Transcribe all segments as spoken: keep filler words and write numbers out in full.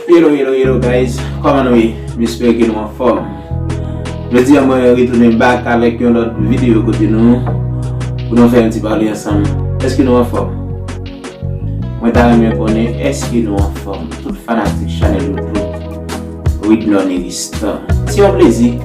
Hello, hello, hello guys, kòman nou ye? M espere ke nou anfòm. Jodi a mwen retounen back avèk yon lòt videyo kote nou pou nou fè yon ti pale ansanm. Èske nou anfòm? Mwen ta renmen konnen èske nou anfòm, tout fanatik chanèl YouTube Widnor Neristan. Se yon plezi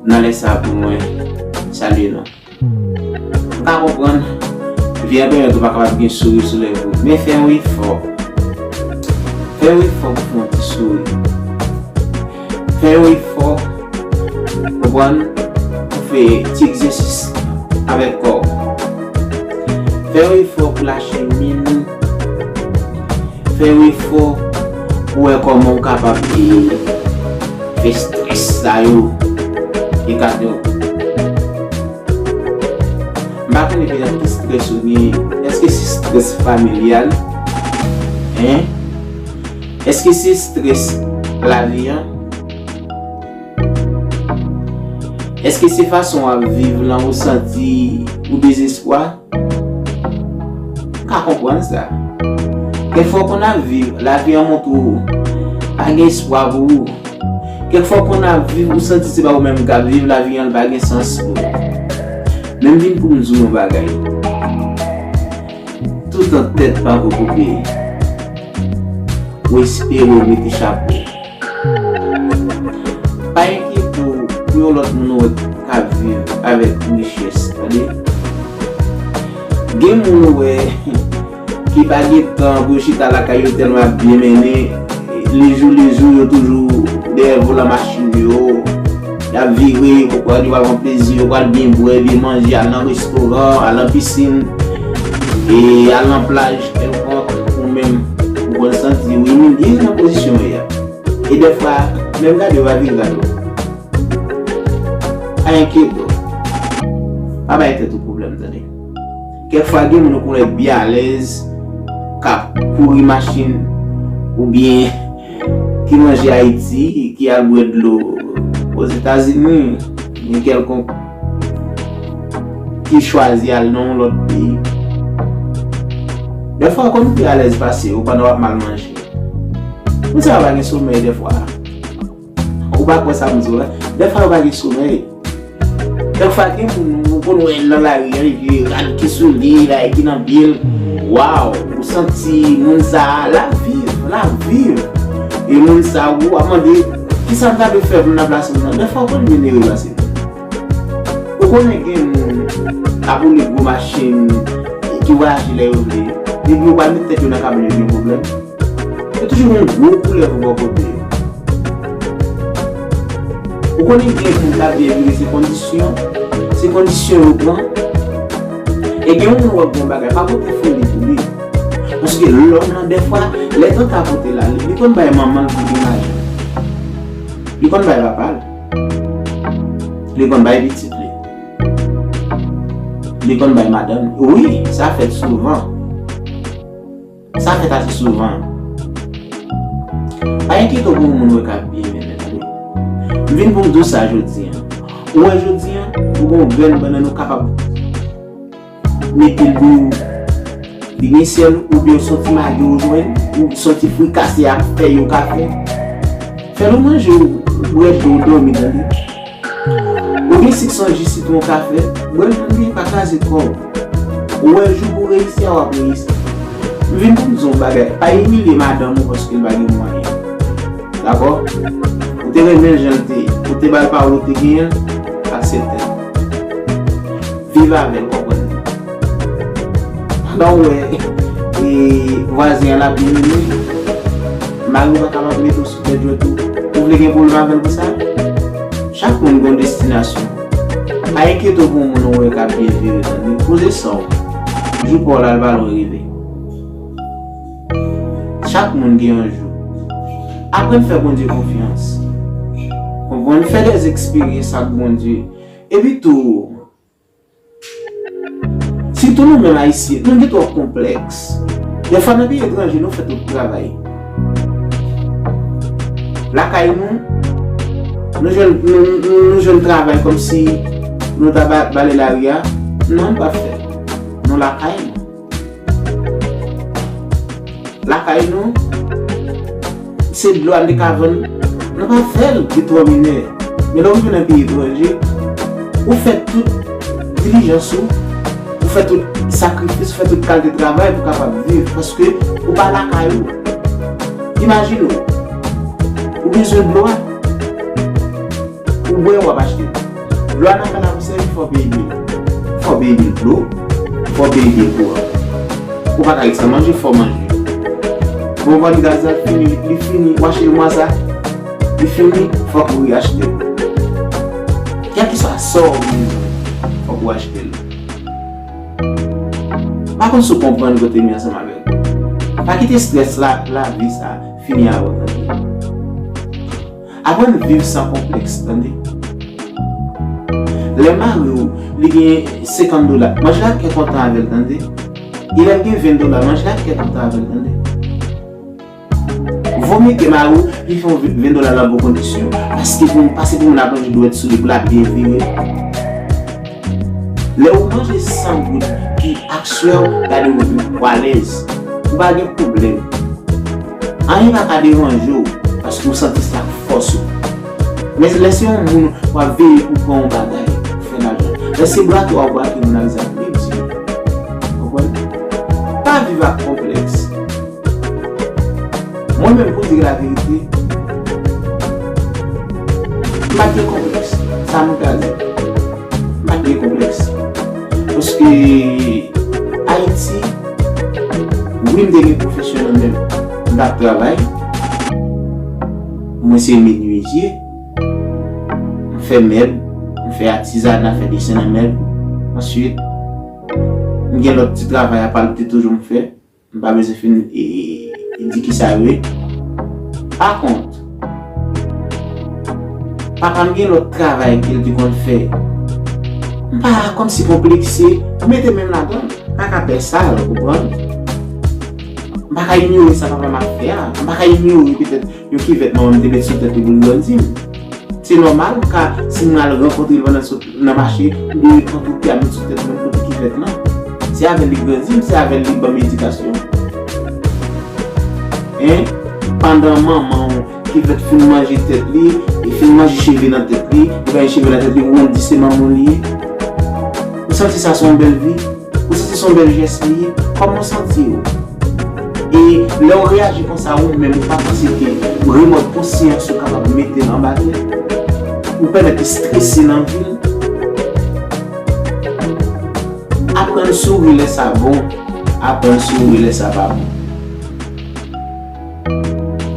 nan lè sa pou mwen salye nou. M ka konprann, vi entènèt ou pa kapab gen souri sou lèv ou, men fè yon efò. Fè yon efò pou fè yon ti souri. Fè yon efò, konprann, pou fè ti egzèsis avèk kò w. Fè yon efò pou lache min ou. Fè yon efò pou wè kòman w kapab fè estrès sa yo ekate w. M pa konnen ki estrès ou gen. Èske se estrès familyal? Hein? Èske se estrès lavi an? Èske se fason w ap viv lan ou santi ou dezespwa? M ka konprann sa. Kèk fwa w konn ap viv, lavi an montre w pa gen espwa pou ou. Kèk fwa w konn ap viv, ou santi se pa ou menm k ap viv, lavi an pa gen sans pou ou. Men m vin pou m di w yon bagay. Tout an tèt pa vo koupe. Ou espere w mete chapo. Pa enkyete w pou yon lòt moun ou wè k ap viv avèk richès, tande. Gen moun ou wè ki pa gen tan pou yo chita lakay yo tèlman y ap byen mennen. Lejou lejou yo toujou dèyè volan machin yo. Y ap vire, yo pral, yo pral pran plezi, yo pral byen bwè, byen manje, al nan restoran, al nan pisin, e al nan plaj kèlkonk, ou menm, ou konn santi w imilye nan pozisyon w ye a. E dèfwa, menm gade yo pa vin gade w. Pa enkyete w. Pa bay tèt ou pwoblèm, tande. Kèk fwa, gen moun ou konnen byen alèz, k ap kouri machin, oubyen ki manje Ayiti, ki al bwè dlo Ozetazini, ni kèlkonk ki chwazi al nan yon lòt peyi. Dèfwa, ou konn pi alèz pase yo pandan w ap mal manje. Moun sa yo pa gen somèy dèfwa. Ou pa kwè sa m di w la? Dèfwa yo pa gen somèy. Dèfwa gen moun ou konn wè l nan lari an, epi rad ki sou li, bagay ki nan pye l. Waw, ou santi moun sa a, l ap viv, l ap viv. E moun sa a, ou ap mande, kisa m ta dwe fè pou m ranplase moun nan? Dèfwa ou konn vin nere pase moun. Ou konnen gen moun k ap woule gwo machin, ki vwayaje lè yo vle, epi yo pral met tèt yo nan kabann yo gen pwoblèm. Yo toujou gen yon gwo koulèv bò kote yo. Ou konnen gen moun k ap byen vire, se kondisyon, se kondisyon yo pran. E gen yon moun w ap gen yon bagay, pa pote foli pou li. Paske lòm lan, dèfwa, lè tanta pote l ale, li konn bay manman l pou gen lajan. Li konn bay papa l. Li konn bay pitit li. Li konn bay madanm li. Wi, sa fèt souvan. Sa fèt ase souvan. Pa enkyete w pou yon moun ou wè k ap byen mennen, tande. M vin pou m di w sa jodi a. Ou wè jodi a, ou gen yon grenn bannann ou kapab mete l bouyi, li gen sèl, oubyen se yon ti magi ou jwenn, ou se yon ti frikase ak fèy ou ka fè. Fè l ou manje, ou bwè dlo, ou dòmi, tande. Ou gen sik san ji sitwon ou ka fè, bwè l, tande, pa kraze kò w. Ou wè jou pou w reyisi a, w ap reyisi. M vin pou m di w yon bagay, pa imilye madanm ou paske l pa gen mwayen. Dakò? Ou te renmen l jan l te ye. Ou te ba l pawòl ou te genyen l, aksepte l. Viv avè l, konprann li. Pandan w wè, e, vwazen an l ap byen mennen, mari w pa kapab mete w sou tèt jwèt ou, ou vle gen pwoblèm avè l pou sa? Chak moun gen yon destinasyon. Pa enkyete w pou yon moun ou wè k ap byen vire, tande. Poze san w. Jou pa w la, l pa lwen rive. Chak moun gen yon jou. Aprann fè Bondye konfyans. Konprann? Fè dèzeksperyans ak Bondye. Epi tou, sitou nou menm Ayisyen, nou gen twòp konplèks. Dèfwa nan peyi etranje, nou fè tout travay. Lakay nou, nou jwenn, nou, nou, nou jwenn travay kòmsi nou ta ba-, bale lari a. Non, nou pa fè. Nou lakay nou. Lakay nou, Se dlo a n te ka vann, nou pa fè l, li twò minè. Men lè w rive nan peyi etranje, ou fè tout dilijans ou, ou fè tout sakrifis, ou fè tout kalite travay pou w kapab viv, paske ou pa lakay ou. Imajine w, ou bezwen dlo a, ou bwè, w ap achte. Dlo a nan kay la pou sèvi, fò w peye bil. Fò w peye bil dlo, fò w peye bil kouran. Ou pa ka ret san manje, fò w manje. Bon, vann gaz la fini, li fini, w achte l mwa sa, li fini, fòk ou reachte l. Kèlkeswa sa w bezwen, fòk ou achte l. M pa konn si w konprann kote m ye ansanm avèk ou. Pa kite estrès la, lavi sa, fini avè w, tande. Aprann viv san konplèks, tande. Lè mari w, li gen senkant dola, manje l ak kè kontan avè l, tande. E lè l gen ven dola, manje l ak kè kontan avè l, tande. Vo mye ke mari w, li fè yon ven dola nan bon kondisyon. Paske pou, pase pou moun ap manje dwèt sou li, pou l ap byen vire. Lè ou manje san goud ki ak swè w, gade ou, ou alèz. Ou pa gen pwoblèm. Anyen pa ka deranje w, paske ou santi sa ak fòs ou. Men lè se yon moun w ap veye pou pran yon bagay, pou fè lajan. Lè se brake w ap brake moun ak zam, li di. Konprann? Pa viv ak konplèks. Mwen menm, pou di laverite, m pa t gen konplèks. Sa m ka di. M pa t gen konplèks. Paske Ayiti, wi, m te gen pwofesyon nan men m. M t ap travay. Mwen se menizye. M fè mèb. M fè atizana, fè desen nan mèb. Answit, m gen lòt ti travay apa m te toujou m fè. M pa bezwen fin, e, e, e di kisa yo ye. Pa kont, papa m gen lòt travay ke l te konn fè. M pa kòmsi konplekse, m mete men m ladan l. M pa ka pè sa, ou konprann? M pa ka inyore sa papa m ap fè a. M pa ka inyore petèt yon kivèt manman m te met sou tèt li pou l grann di m. Se nòmal, m ka, si m al rankontre l pandan l sot nan mache, m dwe pran tout pye a met sou tèt mwen kote kivèt lan. Se avè l li grandi m, se avè l li ban m edikasyon. Hein? Pandan manman w, kivèt fin manje tèt li, li fin manje cheve nan tèt li, li pa gen cheve nan tèt li, ou konn di se manman w li ye. Ou santi sa se yon bèl vi? Ou santi se yon bèl jès li ye? Kòman w santi w? E lè w reyaji konsa ou menm, ou pa panse ke remòd konsyans ou kapab mete l anba tèt? Ou pèmèt li strese nan vi l? Aprann souri lè sa bon, aprann souri lè sa pa bon.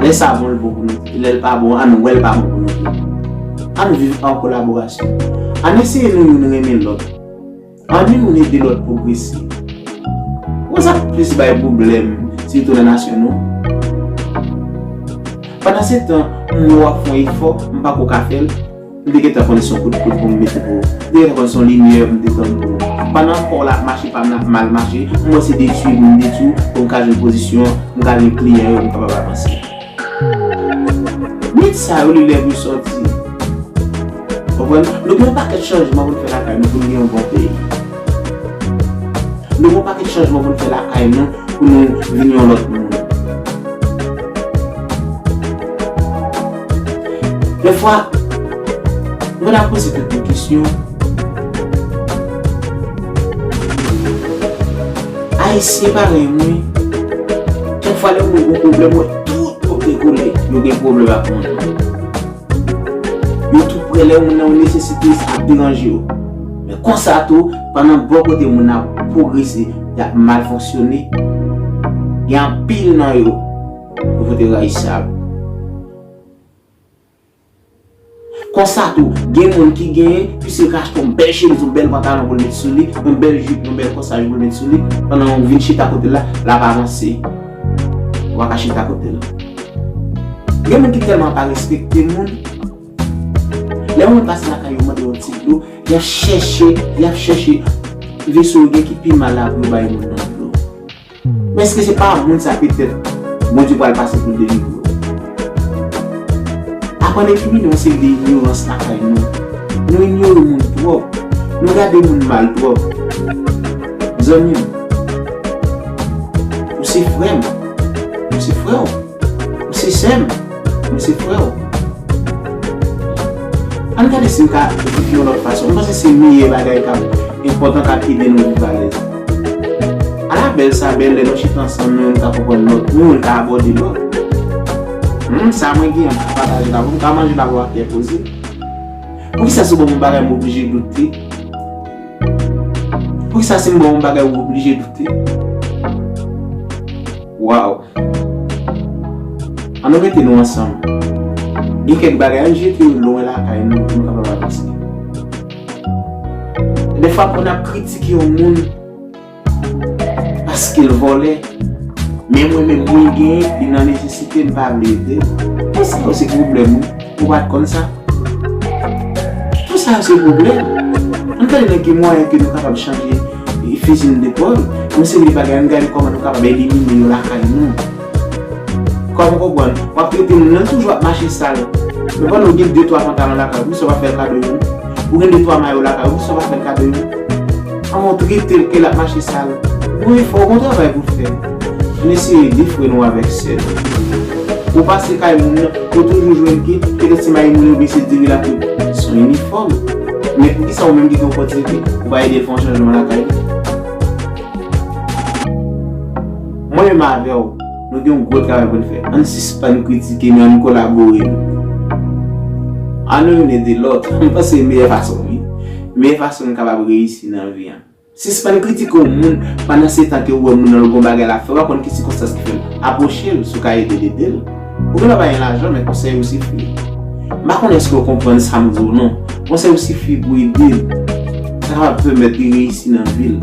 Lè sa bon, l bon pou nou, lè l pa bon, ann wè l pa bon pou nou tou. Ann viv an kolaborasyon. Ann eseye nou youn renmen lòt. Ann youn ede lòt pwogrese. Ou wè sa k plis bay pwoblèm, sitou nan nasyon nou? Pandansetan, m wè w ap fè yon efò, m pako ka fè l, m te gentan konnen se yon kout poud pou m mete pou ou. M te gentan konnen se yon limyè pou m te tann pou ou. Pandan kò w la ap mache, pa m la ap mal mache, m wè se detwi pou m detwi w, pou m ka jwenn pozisyon, m ka jwenn kliyan yo, m kapab avanse. Mit sa yo, li lè pou l sòti. Konprann? Nou gen yon pakèt chanjman pou n fè lakay nou pou n gen yon bon peyi. Nou gen yon pakèt chanjman pou n fè lakay nou pou nou vin yon lòt moun. Dèfwa, mwen ap poze tèt mwen kesyon. Ayisyen parèy mwen, kèk fwa lè yo wè yon pwoblèm, wè tout kote kole, yo gen pwoblèm ak moun nan. Yo tou prè lè moun nan yon nesesite, sa ap deranje yo. Men konsa tou, pandan bò kote moun nan ap pwogrese, y ap mal fonksyone, gen anpil nan yo, yo pote rayisab. Konsa tou, gen moun ki genyen, piske l ka achte yon bèl chemiz, yon bèl pantalon pou l met sou li, yon bèl jip, yon bèl kòsaj pou l met sou li, pandan w vin chita kote l la, l ap avanse. Ou pa ka chita kote l. Gen moun ki tèlman pa respekte moun, lè yon moun pase lakay yo mande yon ti dlo, y ap chèche, y ap chèche veso yo gen ki pi mal la pou yo bay moun nan dlo. Men èske se pa moun sa petèt Bondye pral pase pou l delivre w? Aprann elimine yon seri de inyorans lakay nou. Nou inyore moun twòp. Nou gade moun mal twòp. Zanmi m, ou se frè m. Ou se frè w. Ou se sè m. Mwen se frè w. Ann gade si n ka viv yon lòt fason. M panse se meyè bagay k ap enpòtan, k ap ede nou viv alèz. Ala bèl sa bèl lè nou chita ansanm, nou youn ka konprann lòt, nou youn ka abòde lòt. Hmm, sa mwen gen, m ka pataje l avè w, m ka manje l avè w ak kè poze. Poukisa si w ban m yon bagay m oblije doute? Poukisa si m ban w yon bagay ou oblije doute? Waw. Ann nou mete nou ansanm. Gen kèk bagay, ann jete yo lwen lakay nou pou nou kapab avanse. Dèfwa, pou n ap kritike yon moun paske l vòlè, men mwen menm, mwen genyen, li nan nesesite, m pa vle ede l. Tout sa yo se pwoblèm ou, ou pa t konn sa? Tout sa yo se pwoblèm. Ann gade nan ki mwayen ke nou kapab chanje e fizi n depòl, yon seri de bagay, ann gade kòman nou kapab elimine yo lakay nou. Kòman w konprann? W ap trete moun nan toujou ap mache sal. Men pandan w gen de twa pantalon lakay ou, poukisa w pa fè l kado youn? Ou gen de twa mayo lakay ou, poukisa w pa fè l kado youn? Kòman w trete l ke l ap mache sal? Gon efò, gon travay pou w fè. Ann eseye ede frè nou avèk sè nou. Ou pase kay moun nan, ou toujou jwenn ke, petèt se mayi moun yo, oubyen se diri l ap met. Se yon inifòm. Men poukisa ou menm ki gen opòtinite, ou pa ede l fè yon chanjman lakay li? Mwen menm avè w, nou gen yon gwo travay pou n fè. Ann sispann kritike, men ann kolabore nou. Ann nou youn ede lòt. M panse se meyè fason, wi. Meyè fason n kapab reyisi nan vi an. Sispann kritike yon moun pandan se tan ke ou wè moun nan l gon bagay l ap fè, ou pa konn ki sikonstans ki fè l. Apwoche l, si w ka ede l, ede l. Ou gen dwa pa gen lajan, men konsèy ou sifi. M pa konnen èske w konprann sa m di w non. Konsèy ou sifi pou ede l. Sa kapab pèmèt li reyisi nan vi l.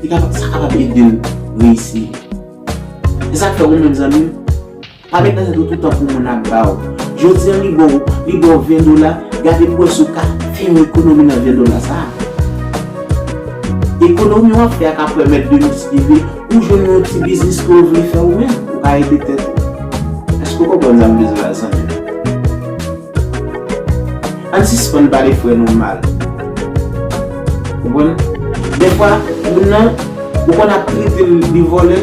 Li kapab, sa kapab ede l reyisi. Se sa k fè ou menm zanmi m, pa met nan tèt ou toutan pou moun ap ba w. Jodi an li ba w, li ba w ven dola, gade pou w wè si w ka fè yon ekonomi nan ven dola sa a. Ekonomi w ap fè a ka pèmèt de miltipliye, ou jwenn yon ti biznis ke w vle fè ou menm, ou ka ede tèt ou. Èske w konprann sa m vle di w la, zanmi m? Ann sispann pale frè nou mal. Konprann? Dèfwa, moun nan, ou konn ap trete l de vòlè,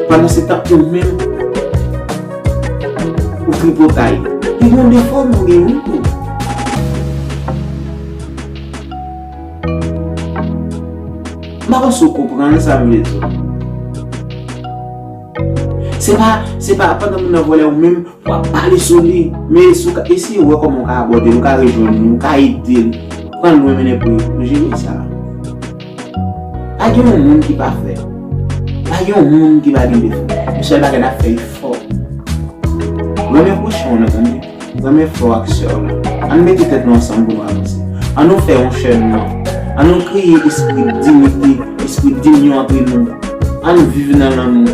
pandan se tan ou menm, ou tripotay. Li gen yon defo, men w gen youn tou. M pa panse w konprann sa m vle di w. Se pa, se pa pandan moun nan vòlè ou menm, w ap pale sou li. Men si w ka eseye wè kòman w ka abòde l, ou ka rejwenn li, ou ka ede l. Pran l lwen, mennen pou li, pou jere sa. Pa gen yon moun ki pafè. Pa gen yon moun ki pa gen defo. Yon sèl bagay n ap fè, efò. Renmen pwochen w nan, tande. Renmen frè w ak sè w la. Ann mete tèt nou ansanm pou nou avanse. Ann nou fè yon chènman. Ann nou kreye espri dinite, espri dinyon antre nou. Ann viv nan lanmou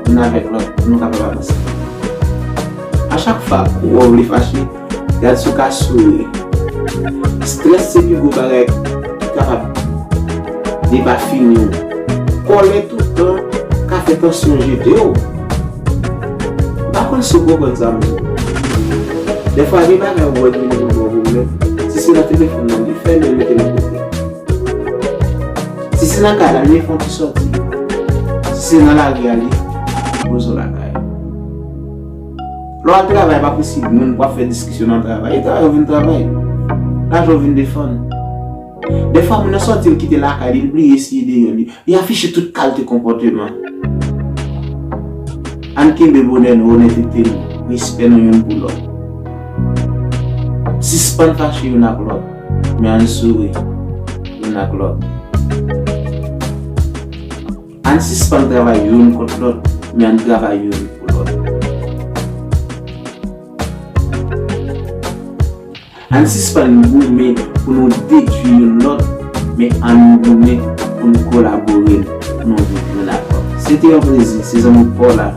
youn avèk lòt pou nou kapab avanse. A chak fwa ou wè w vle fache, gad si w ka souri. Estrès se pi gwo bagay ki kapab depafini w. Kòlè toutan ka fè tansyon jete w. M pa konn si w konprann sa m di. Dèfwa, gen bagay ou wè ki vin pou w pwoblèm. Si se nan telefòn nan, li fèmen l, mete l yon kote. Si se nan kay la, li fè yon ti sòti. Si se nan lari a, li poze w lakay. Lè w al travay, pa posib moun pou ap fè diskisyon nan travay. E travay ou vin travay. Lajan ou vin defann. Dèfwa, moun nan sòti, l kite lakay li, li bliye si deyò li. Li afiche tout kalite konpòteman. Ann kenbe bonè nou, onètete nou, respè nou youn pou lòt. Sispann fache youn ak lòt, men ann souri youn ak lòt. Ann sispann travay youn kont lòt, men ann travay youn pou lòt. Ann sispann goumen pou nou detwi youn lòt, men ann goumen pou n kolabore, pou nou viv youn ak lòt. Se te yon plezi, se zanmi pa w la,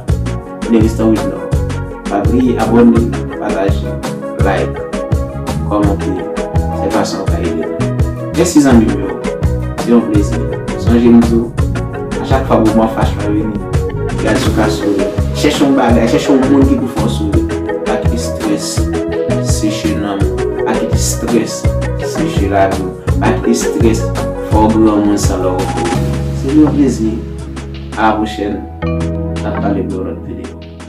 Livingston Whitnor. Pa bliye abòne, pataje, like, kòmante. Se fason w ka ede nou. Mèsi zanmi m yo. Se yon plezi. Sonje m di w, a chak fwa moman fache la vini, gad si w ka souri. Chèche yon bagay, chèche yon moun ki pou fè w souri. Pa kite estrès seche nanm ou. Pa kite estrès seche lavi w. Pa kite estrès fè w granmoun san lè w repozeye. Se te yon plezi. A la pwochèn. N ap Gade pou yon lòt videyo.